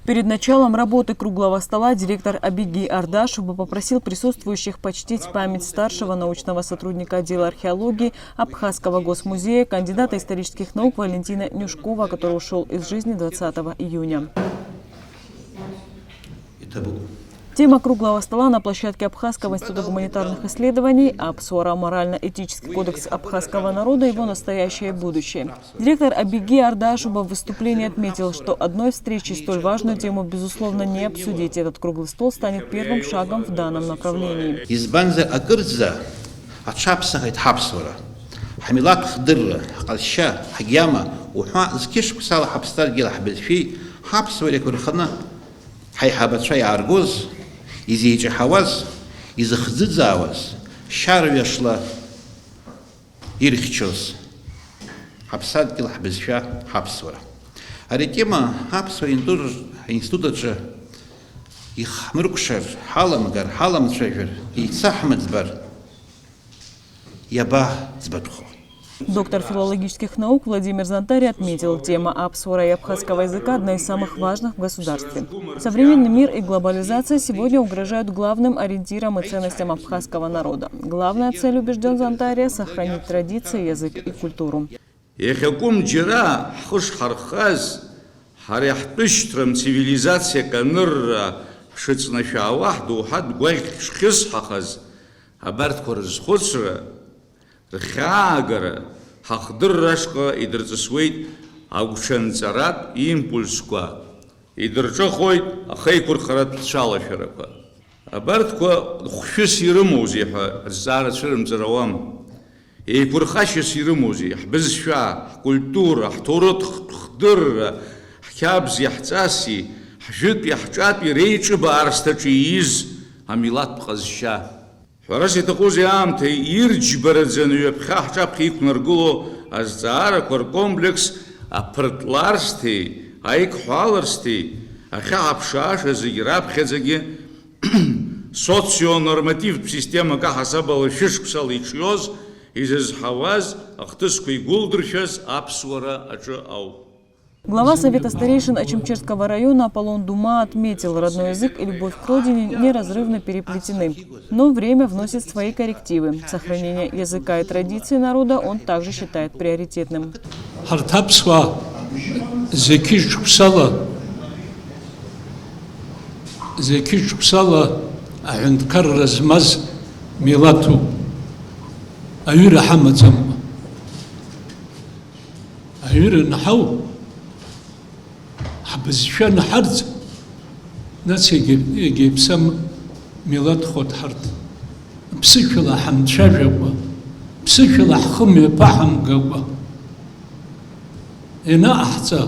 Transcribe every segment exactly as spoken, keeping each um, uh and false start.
Перед началом работы круглого стола директор Абиги Ардашева попросил присутствующих почтить память старшего научного сотрудника отдела археологии Абхазского госмузея, кандидата исторических наук Валентина Нюшкова, который ушел из жизни двадцатого июня. Тема круглого стола на площадке Абхазского института гуманитарных исследований «Аԥсуара. Морально-этический кодекс абхазского народа: его настоящее и будущее». Директор Абиги Ардашева в выступлении отметил, что одной встречей столь важную тему, безусловно, не обсудить. Этот круглый стол станет первым шагом в данном направлении. Избанзар, акырӡа аҽаԥсахит ҳаԥсуара. Ҳмилаҭ хдырра, ҳҟазшьа, ҳагьама уҳәа зқьышықәсала ҳаԥсадгьыл ҳбызшәеи ҳаԥсуареи еиқәырханы ҳаиҳабацәа иааргоз, изеиҿаҳауаз, изыхӡыӡаауаз, шьарҩашла ирхьчоз ҳаԥсадгьыл, ҳбызшәа, ҳаԥсуара. Ари атема аԥсуа инду-, институт аҿы ихмыркәшар, ҳаламгар, ҳаламцәажәар, еицаҳмыӡбар, иабаӡбатәхо? Доктор филологических наук Владимир Зантари отметил, тема аԥсуара и абхазского языка одна из самых важных в государстве. Современный мир и глобализация сегодня угрожают главным ориентирам и ценностям абхазского народа. Главная цель, убежден Зантария, сохранить традиции, язык и культуру. Иахьакәым џьара ҳхы шҳархаз, ҳара иаҳтәышьҭрам цивилизациак анырра ҳшыҵнашәаауа, ҳдоуҳатә гәаӷь шхьысҳахаз, абарҭқәа рызхәыцра, рхьаагара, ҳахдырра ашҟа идырҵысуеит агәҽанҵаратә импульсқәа, идырҿыхоит ахеиқәырхаратә цәалашәарақәа. Абарҭқәа хәшәыс ирымоузеи ҳәа азҵаара цәырымҵыр ауам. Еиқәырхашьас ирымоузеи ҳбызшәа, ҳкультура, ҳҭоурых, ҳдырра, ҳқьабзи ҳҵаси, ҳжәытәи ҳҿатәи реиҿыбаарсҭаҿы ииз амилаҭтә ҟазшьа? Ҳәарас иаҭахузеи аамҭа ирџьбараӡаны ҩаԥхьа ҳҿаԥхьа иқәнаргыло азҵаарақәа ркомплекс аԥыртларсҭеи аиқәҳәаларсҭеи ахьаҳаԥшааша зегь раԥхьаӡагьы социо-нормативтә системак аҳасабала шәышықәсала иҿиоз, изызҳауаз, ахҭысқәа игәылдыршәаз аԥсуара аҿы ауп. Глава Совета старейшин Очамчырского района Аполлон Дума отметил, родной язык и любовь к родине неразрывно переплетены, но время вносит свои коррективы. Сохранение языка и традиций народа он также считает приоритетным. Ҳарҭ аԥсуаа зеқьы шықәсала, зеқьы шықәсала аҳәынҭқарра змаз милаҭуп, аҩыра ҳамаӡамкәа. Аҩыра анҳау, ҳбызшәа анҳарӡ, нас егьи-, егьиԥсам милаҭ хәыҭ ҳарҭ. Ԥсышәала ҳамцәажәакәа, ԥсышәала ҳхы мҩаԥаҳамгакәа ианаҟаҳҵа,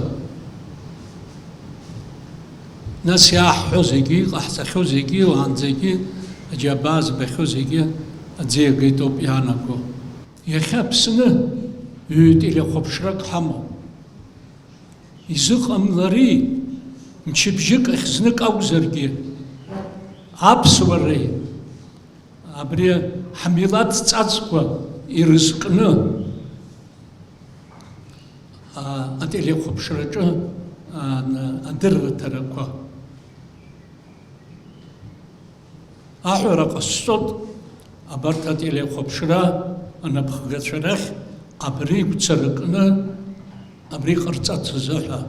нас иааҳҳәо зегьы, иҟаҳҵахьоу зегьы, уаанӡагьы аџьабаа збахьоу зегьы аӡы иагеит ауп иаанаго. Иахьа Аԥсны ҩ-телехәаԥшрак ҳамоуп. Изыҟамлари, мчыбжьык ахь знык акәзаргьы, аԥсуареи абри ҳмилаҭ ҵасқәа ирызкны, а, ателехәаԥшраҿы, а, адырраҭарақәа аҳәара ҟасҵоит, абарҭ ателехәаԥшра анапхгацәа рахь абри игәцаракны абри ҟарҵац азыҳәа.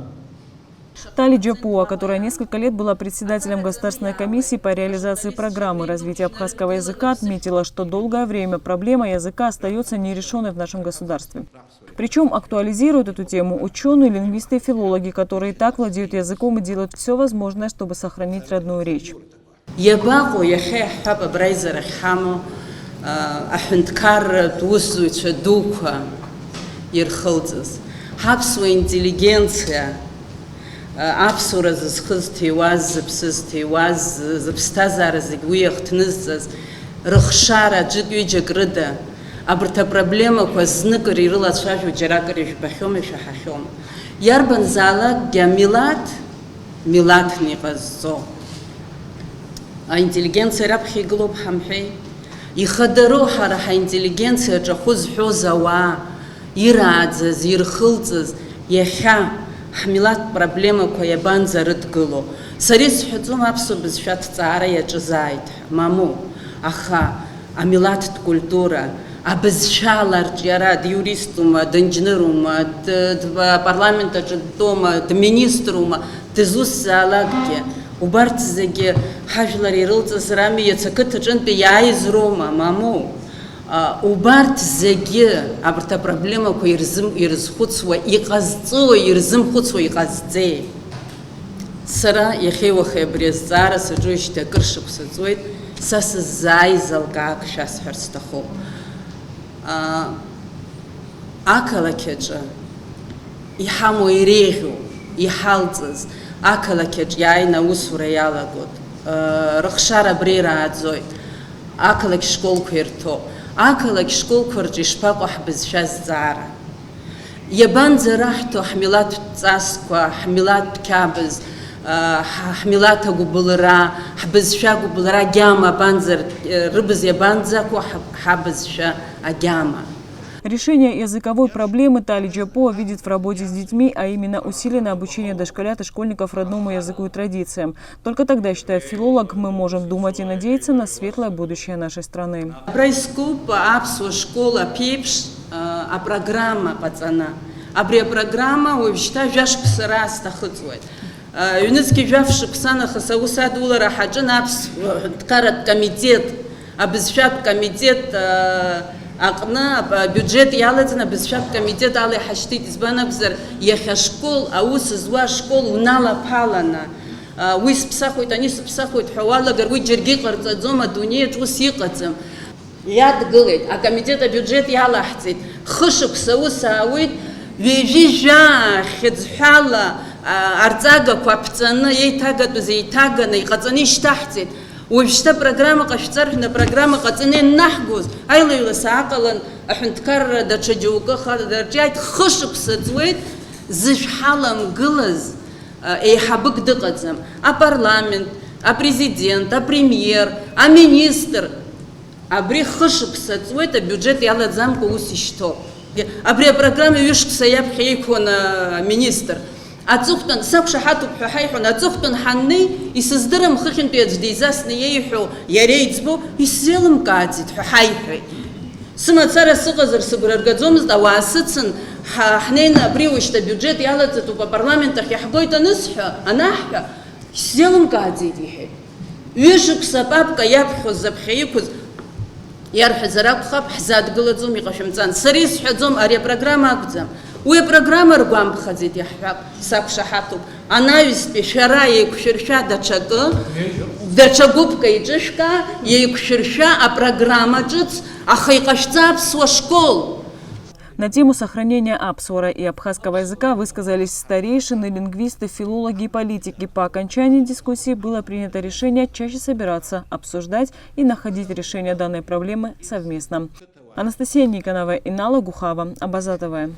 Тали Джапуа, которая несколько лет была председателем Государственной комиссии по реализации программы развития абхазского языка, отметила, что долгое время проблема языка остаётся нерешённой в нашем государстве. Причём актуализируют эту тему учёные, лингвисты и филологи, которые и так владеют языком и делают всё возможное, чтобы сохранить родную речь. Иабаҟоу, иахьа иаҳҳәап, абра аизара ахьҳамоу, а, аҳәынҭқарратә усзуҩцәа дуқәа ирхылҵыз, ҳаԥсуа интеллигенциа, а, аԥсуара зызхыз, зҭиуаз, зыԥсы зҭиуаз, зыԥсҭазаара зегь уи иахҭнызҵаз, рыхшара аӡәык-ҩыџьак рыда, абарҭ апроблемақәа зныкыр ирылацәажәо џьаракыр ижәбахьоума, ишәаҳахьоума? Иарбанзаалакгьы амилаҭ, милаҭны иҟазҵо аинтеллигенциа раԥхьа игылоуп ҳамҳәеи? Ихадароу ҳара ҳаинтеллигенциа аҿахәы зҳәоз ауаа ирааӡаз, ирхылҵыз, иахьа Ҳмилаҭтә проблемақәа иабанӡарыдгыло? Сара исҳәаӡом аԥсуа бызшәа аҭҵаара иаҿызааит ҳәа, мамоу, аха амилаҭтә культура, абызшәала арҿиара, диуристума, динџьнырума, д-, д-, апарламент аҿы дтәоума, дминиструма, дызусҭзаалакгьы, убарҭ зегьы ҳажәлар ирылҵыз рами, иацы ақыҭаҿынтәи иааиз роума, мамоу? А, убарҭ зегьы, абарҭ апроблемақәа ирзым-, ирызхәыцуа, иҟазҵо, ирзымхәыцуа иҟазҵеи? Сара иахьеи уахеи абри азҵаара саҿуижьҭеи акыр шықәса ҵуеит, са сыззааиз алкаак шәасҳәарц сҭахуп. А, ақалақь аҿы иҳамоу иреиӷьу, иҳалҵыз, ақалақь аҿы иааины аусура иалагоит, а, рыхшара абра ирааӡоит. Ақалақь школқәа ирҭо. Ақалақь школқәа рҿы ишԥаҟоу ҳбызшәа азҵаара? Иабанӡараҳҭо ҳмилаҭтә ҵасқәа, ҳмилаҭтә қьабз, а, ҳ-, ҳмилаҭ агәыбылра, ҳбызшәа агәыбылра агьама абанӡар-, рыбз иабанӡақәу ҳа-, ҳабызшәа агьама? Решение языковой проблемы Тали Джапуа видит в работе с детьми, а именно усиленное обучение дошколят и школьников родному языку и традициям. Только тогда, считает филолог, мы можем думать и надеяться на светлое будущее нашей страны. Абра искуп аԥсуа школ аԥеиԥш, а, апрограмма ҟаҵаны. Абри апрограмма уажәшьҭа жәа-шықәса раасҭа ахыҵуеит. А, ҩнызқьи жәаф шықәса нахыс аус адулара ҳаҿын аԥсуа ҳәынҭқарратә комитет, абызшәатә комитет, а, аҟны аб-, абиуџьет иалаҵаны абызшәатә комитет ала иҳашьҭит. Избан акәзар, иахьа ашкол, аус зуа ашкол уналаԥаланы, а, уи сыԥсахуеит, ани сыԥсахуеит ҳәа уалагар, уи џьаргьы иҟарҵаӡом, адунеиаҿ ус иҟаӡам. Иадгылеит, акомитет абиуџьет иалаҳҵеит, хышықәса аус аауеит, ҩажәи жәаа хьыӡҳәала, а, арҵагақәа аԥҵаны, еиҭагатәыз еиҭаганы, иҟаҵаны ишьҭаҳҵеит. Уажәшьҭа программа ҟашәҵар ҳәа, программа ҟаҵаны ианнаҳгоз, аилаҩла сааҟалан, аҳәынҭқарра даҽа џьоукы хада дарҿиааит, хышықәса ҵуеит, зышә ҳаламгылаз, а, еиҳабык дыҟаӡам. Апарламент, апрезидент, апремиер, аминистр, абри хышықәса ҵуеит абиуџьет иалаӡамкәа ус ишьҭоу. Абри апрограмма ҩышықәса иаԥхьа иқәын аминистр. Аҵыхәтәан, сақәшаҳаҭуп ҳәа ҳаиҳәон, аҵыхәтәан ҳаннеи, исыздырам хыхьынтәи аӡә деизасны иеиҳәо, иара иӡбо, исзеилымкааӡеит ҳәа ҳаиҳәеит. Сымацара сыҟазар сыгәра ргаӡомызт, ауаа сыцын, ҳа-, ҳнеины абри уажәшьҭа абиуџьет иалаҵатәуп, апарламент ахь иаҳгоит анысҳәа, анаҳҳәа, исзеилымкааӡеит, иҳәеит. Ҩышықәса апапка иаԥхьоз заԥхьа иқәыз иарҳәазар акәхап, ҳзадгылаӡом, иҟашәымҵан. Сара исҳәаӡом, ари апрограмма акәӡам. Уи апрограмма ргәамԥхаӡеит, иаҳҳәап, сақәшаҳаҭуп. Анаҩстәи шәара еиқәшәыршәа даҽакы, даҽа гәыԥк еиҿышәкаа, еиқәшәыршәа апрограмма ҿыц, аха иҟашәҵа аԥсуа школ. На тему сохранения апсуара и абхазского языка высказались старейшины, лингвисты, филологи и политики. По окончании дискуссии было принято решение чаще собираться, обсуждать и находить решение данной проблемы совместно. Анастасия Никонова, Инала Гухава, Абаза ТВ.